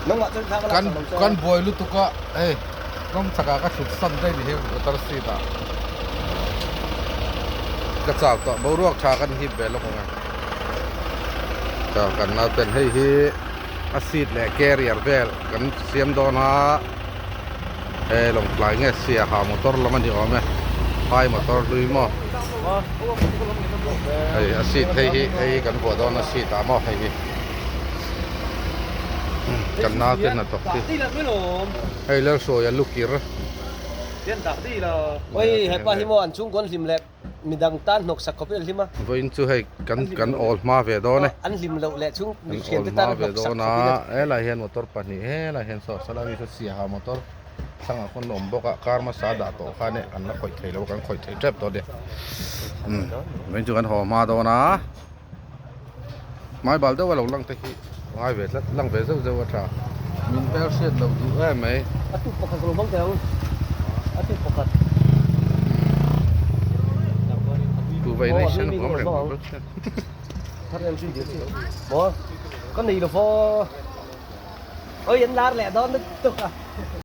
Kan kan buai lutuk a hei rawng chakah ka thut san daih ni hi motor seat ah ka chau tawh boruak tha kan hip ve lawk ang e chau kan nauten hei hi a seat leh carrier vel kan siam dawn a he lawngtlai nge siaha motor lam a ni awm e phai motor hlui maw hei a seat hei hi hei hi kan vuah dawn a seat ah maw hei hi kan naute hnathawk hi hei Lalhruaia lukir Midang tan hnawksak khawp hi an hlim a. Vawiin chu hei kan kan awl hma ve dawn e. An hlim loh leh chung mi thiante tan hnawksak khawp in a. Helai hian motor pahnih helai hian saw salai mi saw siaha motor thlangah khawn la awm bawk a car hmasa dah tawh khan e an la khawih thei lo kan khawih thei tep tawh a ni. Umm vawiin chu kan haw hma dawn a. Hmai bal deuh a lo lang te khi ngai ve tlat lang ve zeuh zeuh a tha min hmel hriat loh duh em mai. A tuk pakhat ka lo hmang teh ang a tuk pakhat. Tu vai nei sen huam reng mai bawk sia. Thar em chin dir chi maw ka nei lo fo oi an lar leh dawn lutuk a.